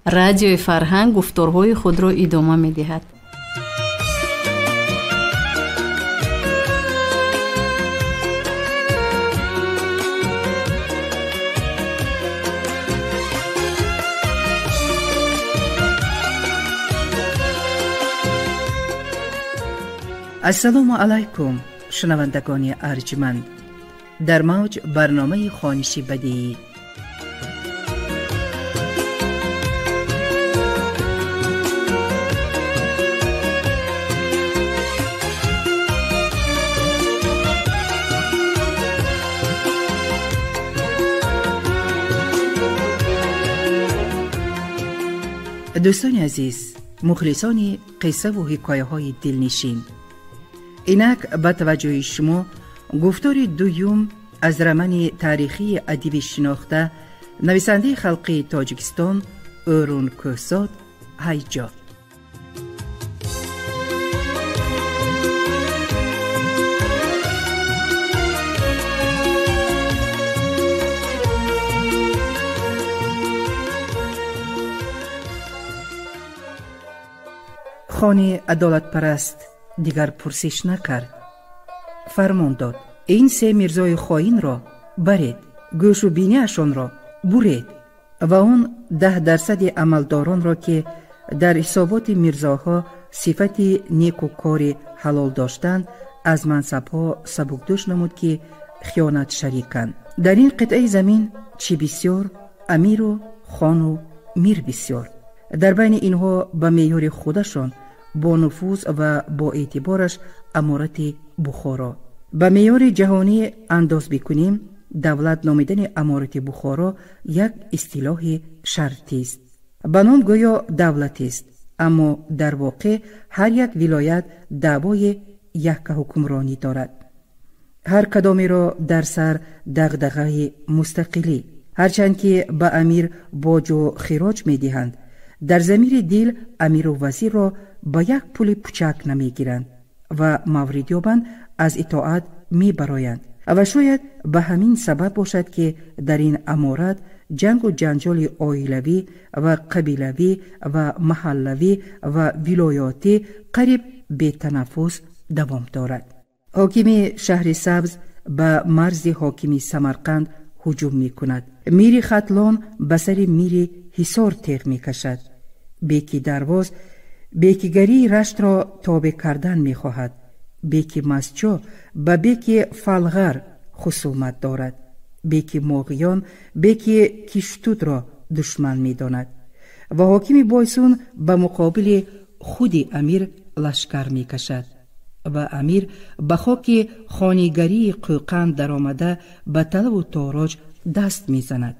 Радиои Фарҳанг гуфторҳои худро идома медиҳад. Ассалому алайкум, шунавандагони арҷманд. Дар мавҷ барномаи хониши бадиӣ. Дӯстони азиз, мухлисони қиссаву ҳикояҳои дилнишин, инак ба таваҷҷӯҳи шумо гуфтори дуюм аз романи таърихии адиби шинохта, нависандаи халқии Тоҷикистон Ӯрун Кӯҳзод «Ҳайҷо». Хони адолатпараст дигар пурсиш накард, фармон дод: ин се мирзои хоинро баред, гӯшу биниашонро буред ва он 10% амалдоронро, ки дар ҳисоботи мирзоҳо сифати неку кори ҳалол доштанд, аз мансабҳо сабукдӯш намуд, ки хиёнат шариканд. Дар ин қитъаи замин чӣ бисёр амиру хону мир бисёр. Дар байни инҳо ба меъёри худашон бо нуфуз ва бо эътибораш аморати Бухоро. Ба меъёри ҷаҳонӣ андоз бикунем, давлат номидани аморати Бухоро як истилоҳи шартист. Ба ном гӯё давлатист, аммо дар воқеъ ҳар як вилоят даъвои яккаҳукмронӣ дорад. Ҳар кадомеро дар сар дағдағаи мустақилӣ. Ҳарчанд ки ба амир боҷу хироҷ медиҳанд, дар замири дил амиру вазирро ба як пули пучак намегиранд ва маврид ёбанд, аз итоат мебароянд. Ва шояд ба ҳамин сабаб бошад, ки дар ин аморат ҷангу ҷанҷоли оилавӣ ва қабилавӣ ва маҳаллавӣ ва вилоётӣ қариб бетанаффус давом дорад. Ҳокими шаҳри Сабз ба марзи ҳокими Самарқанд ҳуҷум мекунад. Мири Хатлон ба сари мири Ҳисор теғ мекашад. Беки Дарвоз бекигарии Раштро тобе кардан мехоҳад. Беки Масчо ба беки Фалғар хусумат дорад. Беки Моғиён беки Киштудро душман медонад ва ҳокими Бойсун ба муқобили худи амир лашкар мекашад ва амир ба хоки хонигарии Қӯқанд даромада ба талабу тороҷ даст мезанад.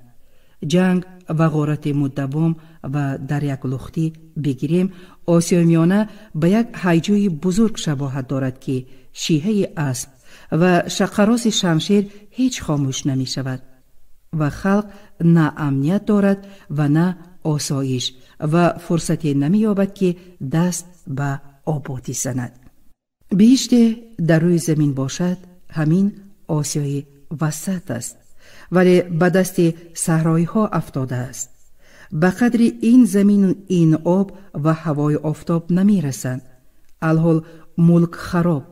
Ҷанг ва ғорати муддавом ва дар як лухтӣ бигирем, Осиёи Миёна ба як ҳайҷои бузург шабоҳат дорад, ки шиҳаи асп ва шақароси шамшер ҳеҷ хомӯш намешавад ва халқ на амният дорад ва на осоиш ва фурсате намеёбад, ки даст ба ободӣ занад. Биҳиште дар рӯи замин бошад, ҳамин Осиёи Васат аст, вале ба дасти саҳроиҳо афтодааст. Ба қадри ин замину ин об ва ҳавои офтоб намерасанд. Алҳол мулк хароб,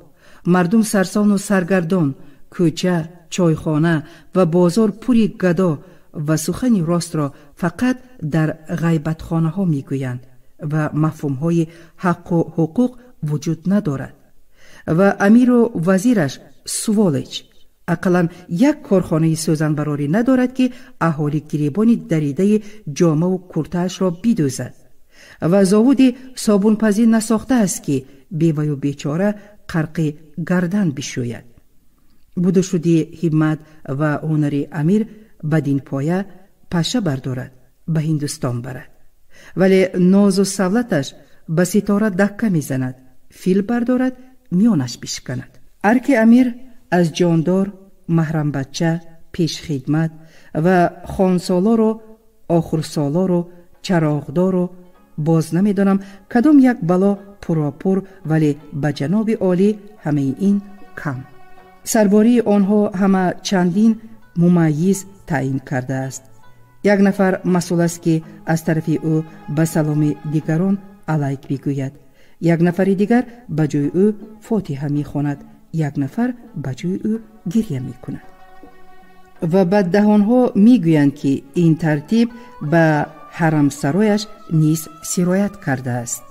мардум сарсону саргардон, кӯча, чойхона ва бозор пури гадо ва сухани ростро фақат дар ғайбатхонаҳо мегӯянд ва мафҳумҳои ҳаққу ҳуқуқ вуҷуд надорад. Ва амиру вазираш сволочь, ақаллан як корхонаи сӯзанбарорӣ надорад, ки аҳолӣ гиребони даридаи ҷомаву куртаашро бидӯзад ва зовуди собунпазӣ насохтааст, ки беваю бечора қарқи гардан бишӯяд. Будушуди ҳиммат ва ҳунари амир бадин поя паша бардорад, ба Ҳиндустон барад, вале нозу савлаташ ба ситора дакка мезанад, фил бардорад, миёнаш бишканад. Арки амир аз ҷондор, маҳрамбача, пешхидмат ва хонсолору охурсолору чароғдору боз намедонам кадом як бало пуропур, вале ба ҷаноби олӣ ҳамаи ин кам. Сарбории онҳо ҳама чандин мумаййиз таъин кардааст. Як нафар масъул аст, ки аз тарафи ӯ ба саломи дигарон алайк бигӯяд. Як нафари дигар ба ҷои ӯ фотиҳа мехонад, як нафар ба ҷои ӯ гиря мекунад. Ва баддаҳонҳо мегӯянд, ки ин тартиб ба ҳарамсарояш низ сироят кардааст.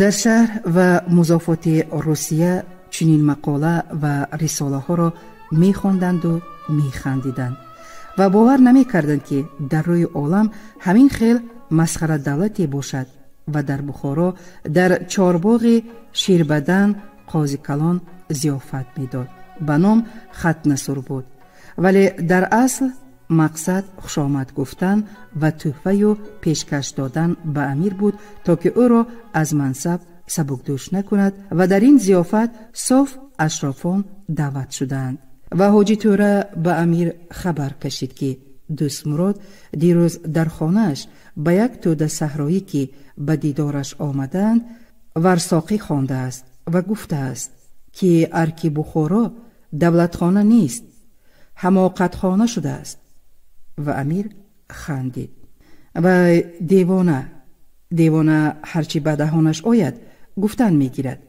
Дар шаҳр ва музофоти Русия чунин мақола ва рисолаҳоро мехонданду механдиданд ва бовар намекарданд, ки дар рӯи олам ҳамин хел масхара давлате бошад. Ва дар Бухоро дар чорбоғи Ширбадан Қозикалон зиёфат медод. Ба ном Хатнасур буд, вале дар асл мақсад хушомад гуфтан ва тӯҳфаю пешкаш додан ба амир буд, то ки ӯро аз мансаб сабукдӯш накунад. Ва дар ин зиёфат соф ашрофон даъват шудаанд. Ва Ҳоҷи Тӯра ба амир хабар кашид, ки Дӯстмурод дирӯз дар хонааш ба як тӯда саҳроӣ, ки ба дидораш омадаанд, варсоқӣ хондааст ва гуфтааст, ки арки Бухоро давлатхона нест, ҳамоқатхона шудааст. Ва амир хандид. Ва девона девона ҳарчи ба даҳонаш ояд, гуфтан мегирад,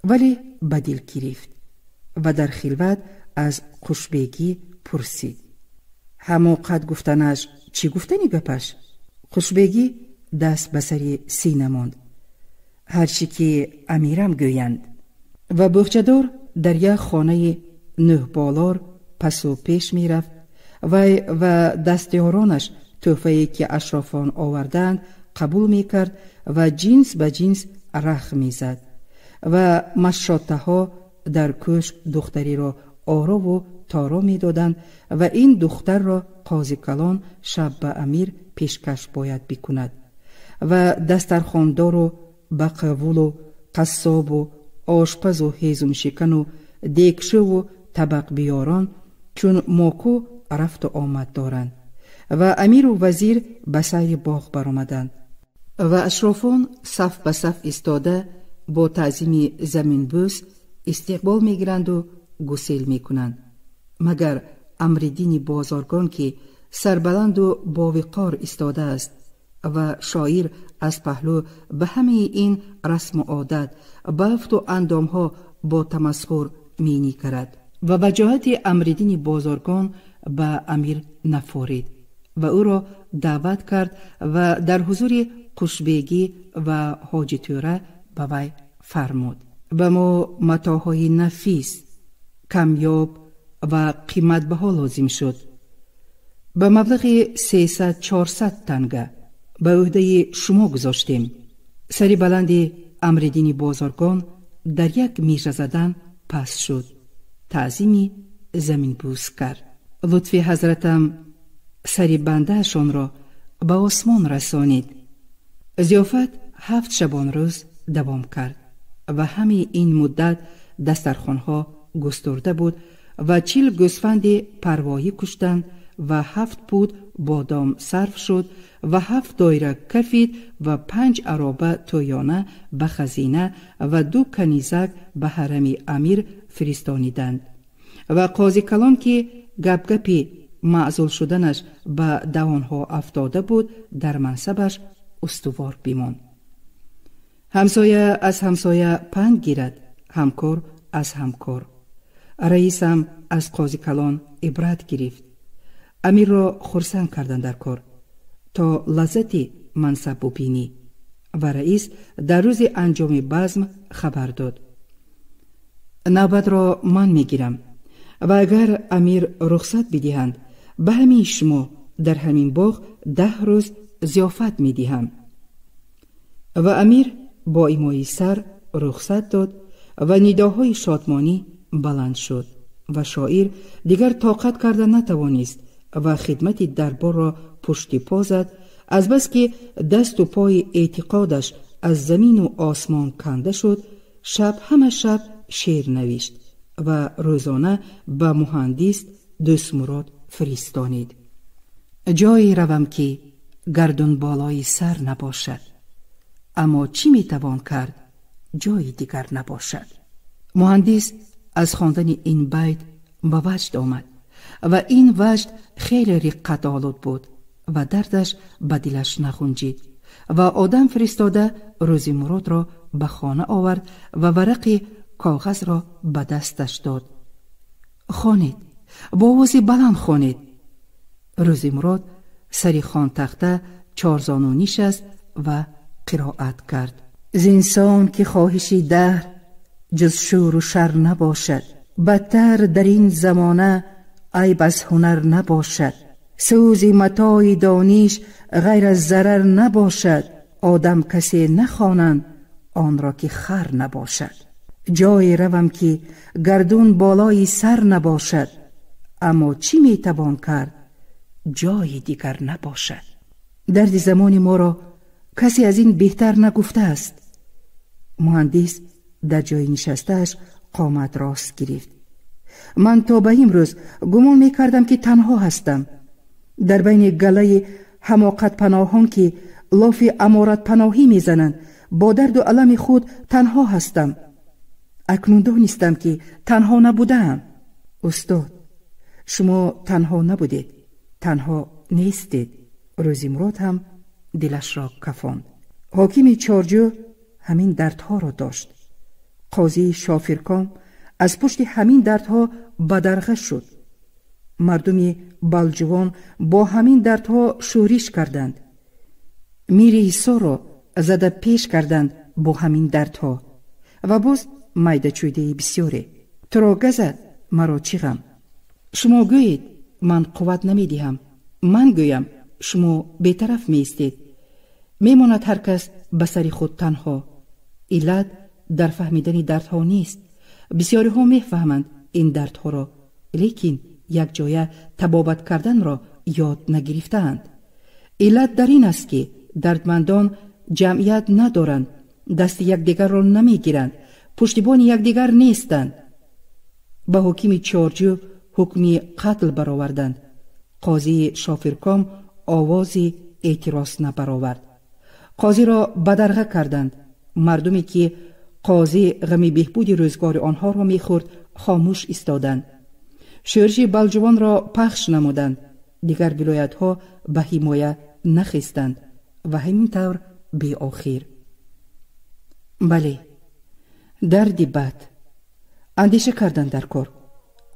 вале ба дил гирифт ва дар хилват аз Хушбегӣ пурсид: ҳамоқат гуфтанаш чӣ гуфтани гапаш? Хушбегӣ даст ба сари сина монд: ҳарчи ки амирам гӯянд. Ва бӯғчадор дар як хонаи нӯҳболор пасу пеш мерафт. Вай ва дастёронаш тӯҳфае, ки ашрофон овардаанд, қабул мекард ва ҷинс ба ҷинс рах мезад. Ва машшотаҳо дар кӯшк духтариро орову торо медоданд ва ин духтарро Қозикалон шаб ба амир пешкаш бояд бикунад. Ва дастархондору бақавулу қассобу ошпазу ҳезумшикану дегшӯву табақбиёрон чун моку рафту омад доранд. Ва амиру вазир ба сайри боғ баромаданд ва ашрофон саф ба саф истода бо таъзими заминбӯс истиқбол мегиранду гусел мекунанд. Магар Амриддини Бозоргон, ки сарбаланду бовиқор истодааст. Ва шоир аз паҳлӯ ба ҳамаи ин расму одат, бафту андомҳо бо тамасхур меникарад ва ваҷоҳати Амриддини Бозоргон ба амир нафорид ва ӯро даъват кард ва дар ҳузури Қушбегӣ ва Ҳоҷитӯра ба вай фармуд: ба мо матоъҳои нафис, камёб ва қиматбаҳо лозим шуд ба маблағи 300-400 танга ба ӯҳдаи шумо гузоштем. Сари баланди Амриддини Бозоргон дар як мижа задан паст шуд, таъзими заминбӯс кард. Лутфи ҳазратам сари бандаашонро ба осмон расонид. Зиёфат 7 шабонрӯз давом кард ва ҳамаи ин муддат дастархонҳо густурда буд ва 40 гӯсфанди парвоӣ куштанд ва 7 пуд бодом сарф шуд ва 7 доира кафид ва 5 ароба тӯёна ба хазина ва 2 канизак ба ҳарами амир фиристониданд. Ва Қозикалон, ки гапгапи маъзул шуданаш ба даҳонҳо афтода буд, дар мансабаш устувор бимонд. Ҳамсоя аз ҳамсоя панд гирад, ҳамкор аз ҳамкор. Раисам аз Қозикалон ибрат гирифт. Амирро хурсанд кардан дар кор то лаззати мансаб бубинӣ. Ва раис дар рӯзи анҷоми базм хабар дод: навбатро ман мегирам ва агар амир рухсат бидиҳанд, ба ҳамаи шумо дар ҳамин боғ 10 рӯз зиёфат медиҳам. Ва амир бо имои сар рухсат дод ва нидоҳои шодмонӣ баланд шуд ва шоир дигар тоқат карда натавонист ва хидмати дарборро пушти по зад, азбаски дасту пои эътиқодаш аз замину осмон канда шуд, шаб ҳама шаб шеър навишт ва рӯзона ба муҳандис Дӯстмурод фиристонид. Ҷое равам, ки гардун болои сар набошад, аммо чӣ метавон кард, ҷои дигар набошад. Муҳандис аз хондани ин байт ба ваҷд омад ва ин ваҷд хеле риққатолуд буд ва дардаш ба дилаш нағунҷид ва одам фиристода Рӯзимуродро ба хона овард ва варақи коғазро ба дасташ дод. Хонед, бо овози баланд хонед. Рӯзимурод сари хонтахта чорзону нишаст ва қироат кард. Зинсон ки хоҳиши даҳр ҷуз шӯру шар набошад, бадтар дар ин замона айб аз ҳунар набошад, сӯзи матои дониш ғайр аз зарар набошад, одам касе нахонанд онро ки хар набошад. Ҷое равам, ки гардун болои сар набошад, аммо чӣ метавон кард, ҷои дигар набошад. Дарди замони моро касе аз ин беҳтар нагуфтааст. Муҳандис дар ҷои нишастааш қомат рост гирифт. Ман то ба имрӯз гумон мекардам, ки танҳо ҳастам. Дар байни галаи ҳамоқатпаноҳон, ки лофи аморатпаноҳӣ мезананд, бо дарду алами худ танҳо ҳастам. Акнун донистам, ки танҳо набудаам. Устод, шумо танҳо набудед, танҳо нестед. Рӯзимурод ҳам дилашро кафонд. Ҳокими Чорҷӯ ҳамин дардҳоро дошт. Қозии Шофирком аз пушти ҳамин дардҳо бадарға шуд. Мардуми Балҷувон бо ҳамин дардҳо шӯриш карданд. Мири Ҳисорро зада пеш карданд бо ҳамин дардҳо ва боз майдачӯйдаи бисёре. Туро газад, маро чӣ ғам? Шумо гӯед, ман қувват намедиҳам. Ман гӯям, шумо бетараф меистед. Мемонад ҳар кас ба сари худ танҳо. Иллат дар фаҳмидани дардҳо нест. Бисёриҳо мефаҳманд ин дардҳоро, лекин якҷоя табобат карданро ёд нагирифтаанд. Иллат дар ин аст, ки дардмандон ҷамъият надоранд, дасти якдигарро намегиранд, пуштибони якдигар нестанд. Ба ҳокими Чорҷӯ ҳукми қатл бароварданд. Қозии Шофирком овози эътироз набаровард. Қозиро бадарға карданд. Мардуме, ки қозӣ ғами беҳбуди рӯзгори онҳоро мехӯрд, хомӯш истоданд. Шӯриши Балҷувонро пахш намуданд. Дигар вилоятҳо ба ҳимоя нахестанд ва ҳамин тавр беохир. Бале, дарди бад. Андеша кардан дар кор.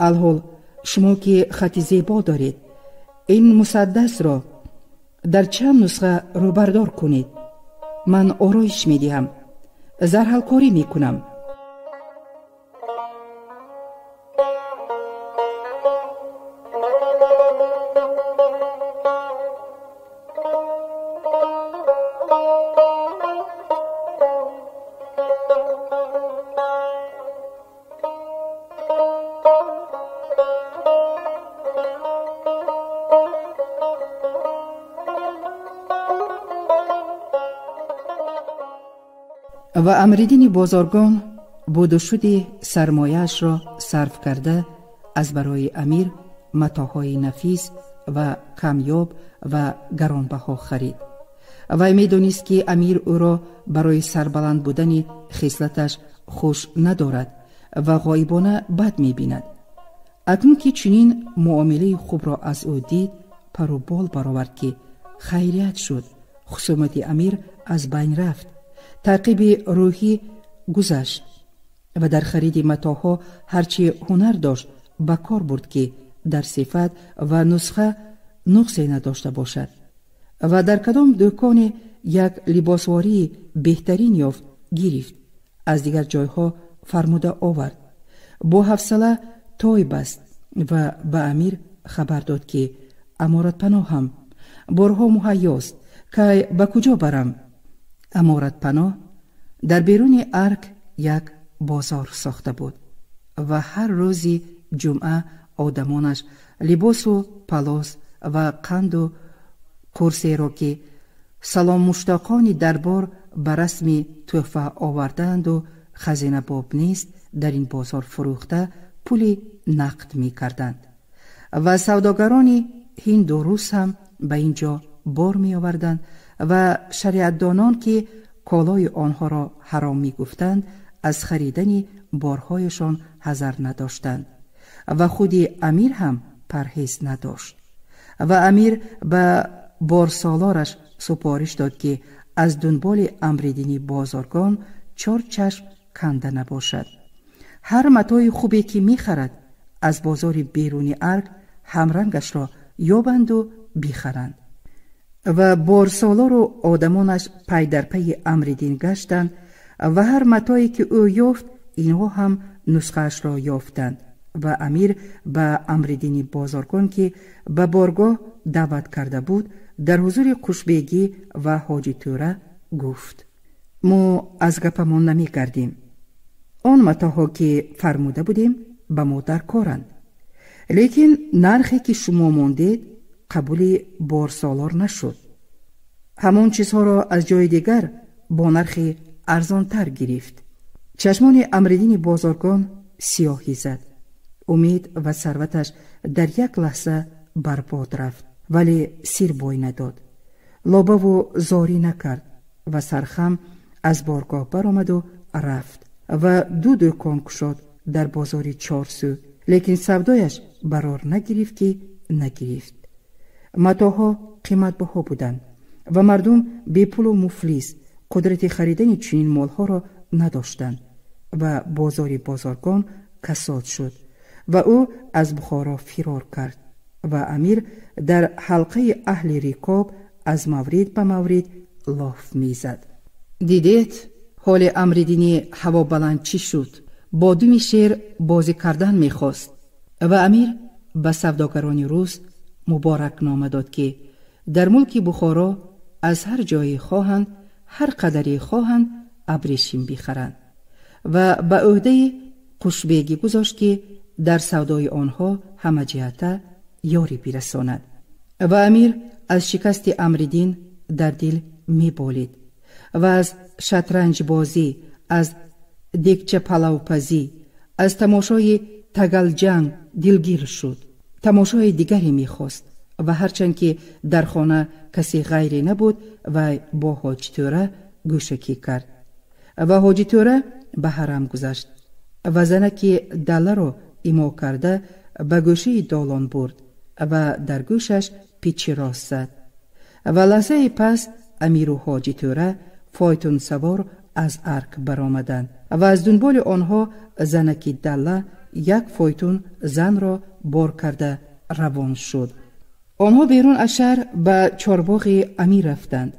Алҳол шумо ки хати зебо доред, ин мусаддасро дар чанд нусха рӯбардор кунед. Ман ороиш медиҳам, зарҳалкорӣ мекунам. Ва Амриддини Бозоргон будушуди сармояашро сарф карда аз барои амир матоъҳои нафис ва камёб ва гаронбаҳо харид. Вай медонист, ки амир ӯро барои сарбаланд будани хислаташ хуш надорад ва ғоибона бад мебинад. Акнун ки чунин муомилаи хубро аз ӯ дид, пару бол баровард, ки хайрият шуд, хусумати амир аз байн рафт, таъқиби рӯҳӣ гузашт ва дар хариди матоъҳо ҳарчи ҳунар дошт ба кор бурд, ки дар сифат ва нусха нуқсе надошта бошад. Ва дар кадом дӯконе як либосвории беҳтарин ёфт, гирифт, аз дигар ҷойҳо фармуда овард. Бо ҳавсала той баст ва ба амир хабар дод, ки аморатпаноҳам борҳо муҳайёст, кай ба куҷо барам? Аморатпаноҳ дар беруни арк як бозор сохта буд ва ҳар рӯзи ҷумъа одамонаш либосу палос ва қанду курсеро, ки саломмуштоқони дарбор ба расми тӯҳфа овардаанду хазинабоб нест дар ин бозор фурӯхта пули нақд мекарданд. Ва савдогарони ҳинду рус ҳам ба ин ҷо бор меоварданд ва шариатдонон, ки колои онҳоро ҳаром мегуфтанд, аз харидани борҳояшон ҳазар надоштанд. Ва худи амир ҳам парҳез надошт. Ва амир ба борсолораш супориш дод, ки аз дунболи Амриддини Бозоргон чор чашм канда набошад. Ҳар матои хубе ки мехарад, аз бозори беруни арг ҳамрангашро ёбанду бихаранд. Ва борсолору одамонаш пай дар пайи Амриддин гаштанд ва ҳар матое ки ӯ ёфт, инҳо ҳам нусхаашро ёфтанд. Ва амир ба Амриддини Бозоргон, ки ба боргоҳ даъват карда буд, дар ҳузури Қушбегӣ ва Ҳоҷитӯра гуфт: мо аз гапамон намегардем. Он матоҳо, ки фармуда будем, ба мо даркоранд, лекин нархе ки шумо мондед, қабули борсолор нашуд. Ҳамон чизҳоро аз ҷои дигар бо нархи арзонтар гирифт. Чашмони Амриддини Бозоргон сиёҳӣ зад. Умед ва сарваташ дар як лаҳза барбод рафт, вале сир бой надод, лобаву зорӣ накард ва сархам аз боргоҳ баромаду рафт ва ду дӯкон кушод дар бозори Чорсӯ, лекин савдояш барор нагирифт, ки нагирифт. Матоҳо қиматбаҳо буданд ва мардум бепулу муфлис қудрати харидани чунин молҳоро надоштанд ва бозори Бозоргон касод шуд ва ӯ аз Бухоро фирор кард. Ва амир дар ҳалқаи аҳли рикоб аз маврид ба маврид лоф мезад: дидед, ҳоли Амриддини ҳавобаланд чӣ шуд? Бо думи шер бозӣ кардан мехост. Ва амир ба савдогарони рус муборакнома дод, ки дар мулки Бухоро аз ҳар ҷое хоҳанд, ҳар қадаре хоҳанд, абрешим бихаранд ва ба ӯҳдаи Қушбегӣ гузошт, ки дар савдои онҳо ҳамаҷиҳата ёрӣ бирасонад. Ва амир аз шикасти Амриддин дар дил меболид ва аз шатранҷбозӣ, аз дегчапалавпазӣ, аз тамошои тагалҷанг дилгир шуд. Тамошои дигаре мехост ва ҳарчанд ки дар хона касе ғайре набуд, вай бо Ҳоҷитӯра гӯшакӣ кард. Ва Ҳоҷитӯра ба ҳарам гузашт ва занаки далларо имо карда ба гӯшаи долон бурд ва дар гӯшаш пичи рост зад. Ва лаҳзаи пас амиру Ҳоҷитӯра фойтунсавор аз арк баромаданд ва аз дунболи онҳо занаки далла як фойтун занро бор карда равон шуд. Онҳо берун аз шаҳр ба чорбоғи амир рафтанд.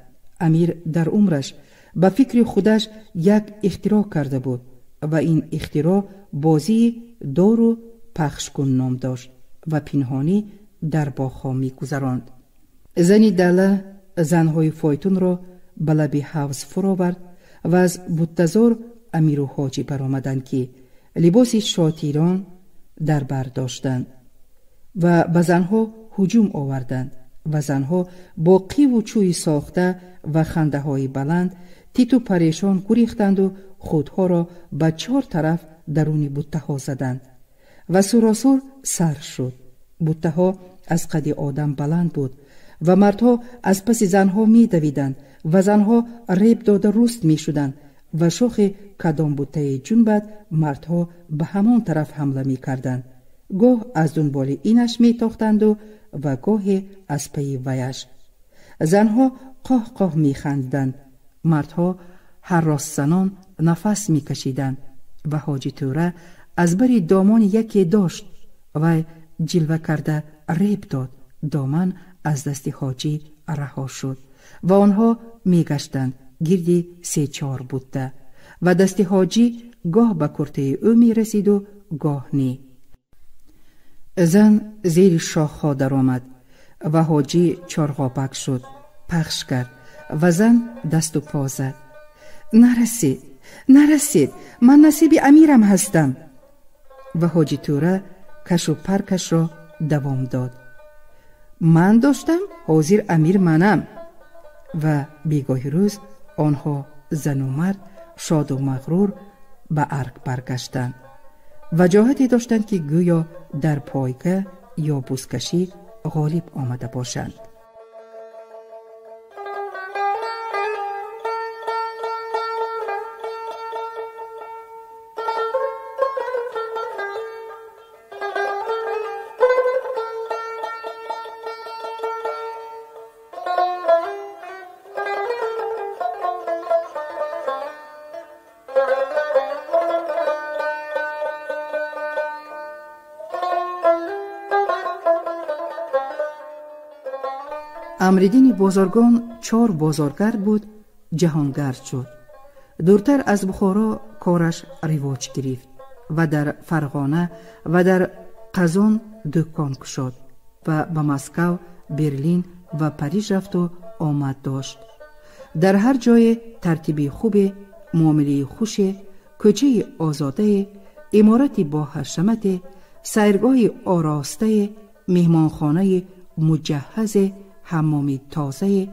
Амир дар умраш ба фикри худаш як ихтироъ карда буд ва ин ихтироъ бозии дору пахшкун ном дошт ва пинҳонӣ дар боғҳо мегузаронд. Зани далла занҳои фойтунро ба лаби ҳавз фуровард ва аз буттазор амиру ҳоҷӣ баромаданд, ки либоси шотирон дар бар доштанд ва ба занҳо ҳуҷум оварданд. Ва занҳо бо қиву чӯи сохта ва хандаҳои баланд титу парешон гурехтанду худҳоро ба чор тараф даруни буттаҳо заданд ва суросур сар шуд. Буттаҳо аз қади одам баланд буд ва мардҳо аз паси занҳо медавиданд ва занҳо реб дода руст мешуданд ва шохи кадом буттае ҷунбад, мардҳо ба ҳамон тараф ҳамла мекарданд. Гоҳ аз дунболи инаш метохтанду ва гоҳе аз пайи ваяш. Занҳо қоҳ-қоҳ механдиданд, мардҳо ҳарросзанон нафас мекашиданд ва Ҳоҷитӯра аз бари домони яке дошт. Вай ҷилва карда реб дод, доман аз дасти ҳоҷӣ раҳо шуд ва онҳо мегаштанд гирди се-чор бутта ва дасти ҳоҷӣ гоҳ ба куртаи ӯ мерасиду гоҳ не. Зан зери шохҳо даромад ва ҳоҷӣ чорғобак шуд, пахш кард ва зан дасту по зад: нарасид, нарасид, ман насиби амирам ҳастам. Ва Ҳоҷитӯра кашу паркашро давом дод: ман доштам, ҳозир амир манам. Ва бегоҳи рӯз онҳо Зану мард шоду мағрур ба арг баргаштанд. Ваҷоҳате доштанд, ки гӯё дар пойга ё бузкашӣ ғолиб омада бошанд. Амриддини Бозоргон 4 бозоргард буд, ҷаҳонгард шуд. Дуртар аз Бухоро кораш ривоҷ гирифт ва дар Фарғона ва дар Қазон дукон кушод ва ба Москав, Берлин ва Париж рафту омад дошт. Дар ҳар ҷое тартиби хубе, муомилаи хуше, кӯчаи озодае, иморати боҳашамате, сайргоҳи оростае, меҳмонхонаи муҷаҳҳазе, ҳаммоми тозае,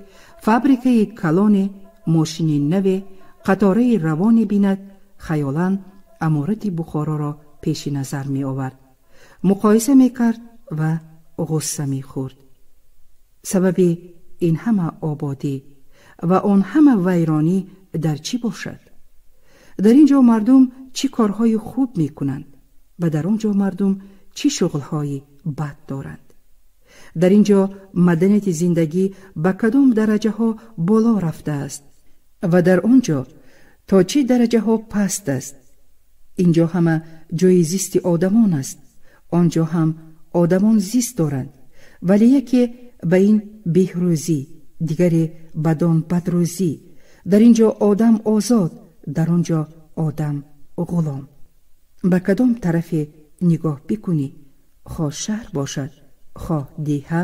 фабрикаи калоне, мошини наве, қатораи равоне бинад, хаёлан аморати Бухороро пеши назар меовард, муқоиса мекард ва ғусса мехӯрд. Сабаби ин ҳама ободӣ ва он ҳама вайронӣ дар чӣ бошад? Дар ин ҷо мардум чӣ корҳои хуб мекунанд ва дар он ҷо мардум чӣ шуғлҳои бад доранд? Дар ин ҷо маданияти зиндагӣ ба кадом дараҷаҳо боло рафтааст ва дар он ҷо то чӣ дараҷаҳо паст аст? Ин ҷо ҳама ҷои зисти одамон аст, он ҷо ҳам одамон зист доранд, вале яке ба ин беҳрӯзӣ, дигаре бадон бадрӯзӣ. Дар ин ҷо одам озод, дар он ҷо одам ғулом. Ба кадом тарафе нигоҳ бикунӣ, хоҳ шаҳр бошад, хоҳ деҳа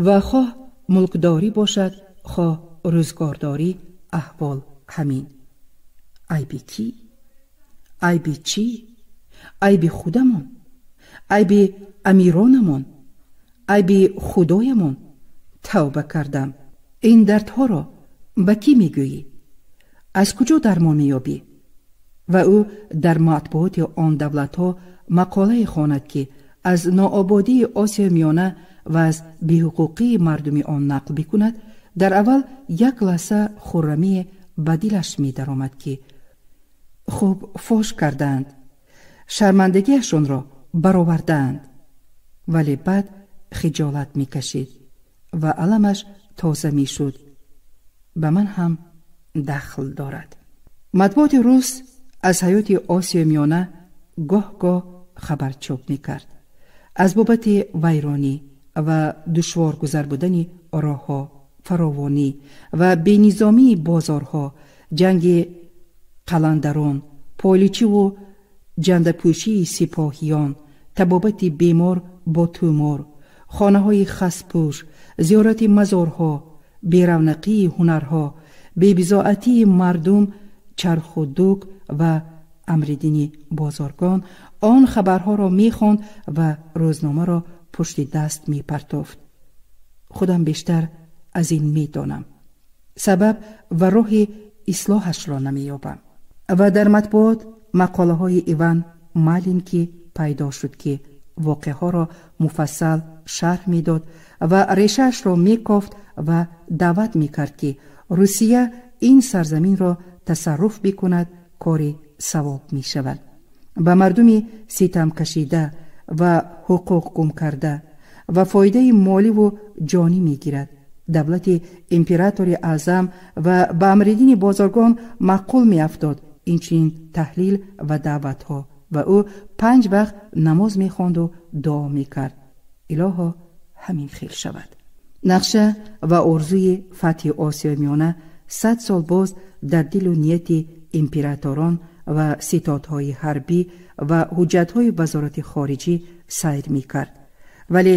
ва хоҳ мулкдорӣ бошад, хоҳ рӯзгордорӣ, аҳвол ҳамин. Айби кӣ? Айби чӣ? Айби худамон? Айби амиронамон? Айби худоямон? Тавба кардам. Ин дардҳоро ба кӣ мегӯӣ? Аз куҷо дармон меёбӣ? Ва ӯ дар матбуоти он давлатҳо мақолае хонад, ки аз ноободии Осиёи Миёна ва аз беҳуқуқии мардуми он нақл бикунад, дар аввал як лаҳза хуррамие ба дилаш медаромад, ки хуб фош кардаанд, шармандагиашонро баровардаанд, вале баъд хиҷолат мекашид ва аламаш тоза мешуд. Ба ман ҳам дахл дорад. Матбуоти рус аз ҳаёти Осиёи Миёна гоҳ-гоҳ хабар чоп мекард. Аз бобати вайронӣ ва душворгузар будани роҳҳо, фаровонӣ ва бенизомии бозорҳо, ҷанги қаландарон, поличиву ҷандапӯшии сипоҳиён, табобати бемор бо тумор, хонаҳои хаспӯш, зиёрати мазорҳо, беравнақии ҳунарҳо, бебизоатии мардум, чарху дук ва Амриддини Бозоргон он хабарҳоро мехонд ва рӯзномаро пушти даст мепартофт. Худам бештар аз ин медонам. Сабаб ва роҳи ислоҳашро намеёбам. Ва дар матбуот мақолаҳои Иван Маленький пайдо шуд, ки воқеаҳоро муфассал шарҳ медод ва решаашро мекофт ва даъват мекард, ки Русия ин сарзаминро тасарруф бикунад, кори савоб мешавад. Ба мардуми ситамкашида ва ҳуқуқ гум карда ва фоидаи моливу ҷонӣ мегирад. Давлати императори аъзам ва ба Амриддини Бозоргон маъқул меафтод инчунин таҳлил ва даъватҳо, ва ӯ 5 вақт намоз мехонду дуо мекард. Илоҳо ҳамин хел шавад. Нақша ва орзуи фатҳи Осиёи Миёна 100 сол боз дар дилу нияти императорон ва ситодҳои ҳарбӣ ва ҳуҷҷатҳои вазорати хориҷӣ сайр мекард, вале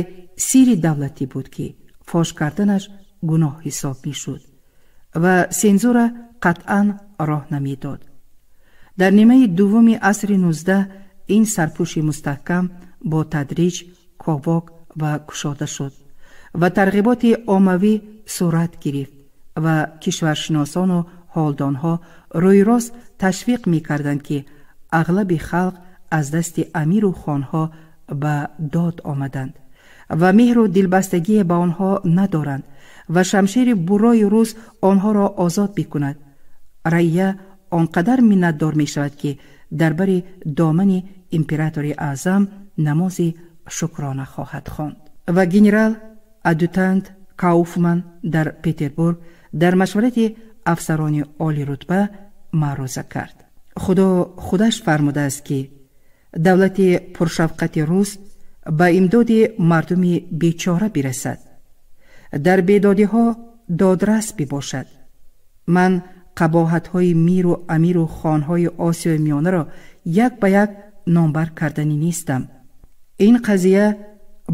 сири давлатӣ буд, ки фош карданаш гуноҳ ҳисоб мешуд ва сензура қатъан роҳ намедод. Дар нимаи дуввуми асри 19 ин сарпӯши мустаҳкам бо тадриҷ ковок ва кушода шуд ва тарғиботи оммавӣ сурат гирифт ва кишваршиносону ҳолдонҳо рӯи рост ташвиқ мекарданд, ки ағлаби халқ аз дасти амиру хонҳо ба дод омаданд ва меҳру дилбастагие ба онҳо надоранд ва шамшери буррои рӯз онҳоро озод бикунад. Раия он қадар миннатдор мешавад, ки дар бари домани императори аъзам намози шукрона хоҳад хонд. Ва генерал адютант Кауфман дар Петербург дар машварати афсарони олирутба маъруза кард: Худо худаш фармудааст, ки давлати пуршавқати рус ба имдоди мардуми бечора бирасад, дар бедодиҳо додрас бибошад. Ман қабоҳатҳои миру амиру хонҳои Осиёи Миёнаро як ба як номбар карданӣ нестам. Ин қазия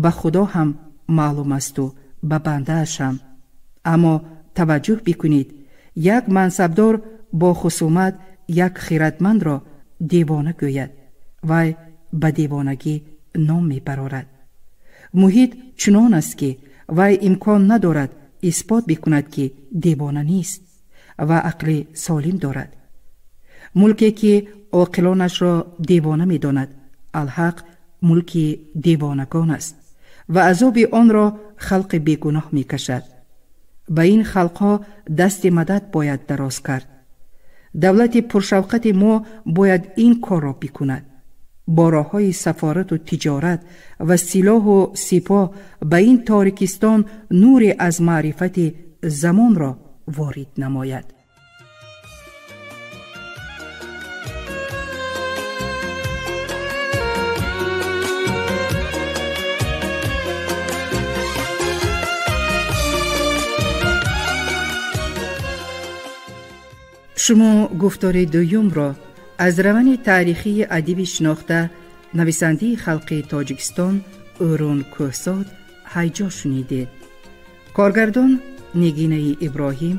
ба Худо ҳам маълум асту ба бандааш ҳам. Аммо таваҷҷӯҳ бикунед, як мансабдор бо хусумат як хиратмандро девона гӯяд, вай ба девонагӣ ном мебарорад. Муҳит чунон аст, ки вай имкон надорад исбот бикунад, ки девона нест ва ақли солим дорад. Мулке ки оқилонашро девона медонад, алҳақ мулки девонагон аст ва азоби онро халқи бегуноҳ мекашад. Ба ин халқҳо дасти мадад бояд дароз кард. Давлати пуршавқати мо бояд ин корро бикунад. Бо роҳҳои сафорату тиҷорат ва силоҳу сипоҳ ба ин торикистон нуре аз маърифати замонро ворид намояд. Шумо гуфтори дуюмро аз равани таърихии адиби шинохта, нависандаи халқи Тоҷикистон Ӯрун Кӯҳзод ҳайҷо шунидед. Коргардон Нигинаи Иброҳим,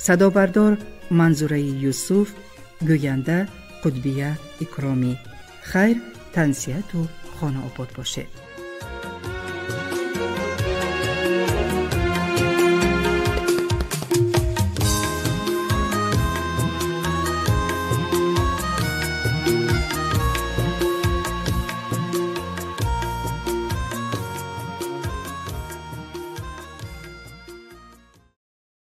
садобардор Манзураи Юсуф, гӯянда Қутбия Икромӣ. Хайр, тансиҳату хонаобод бошед.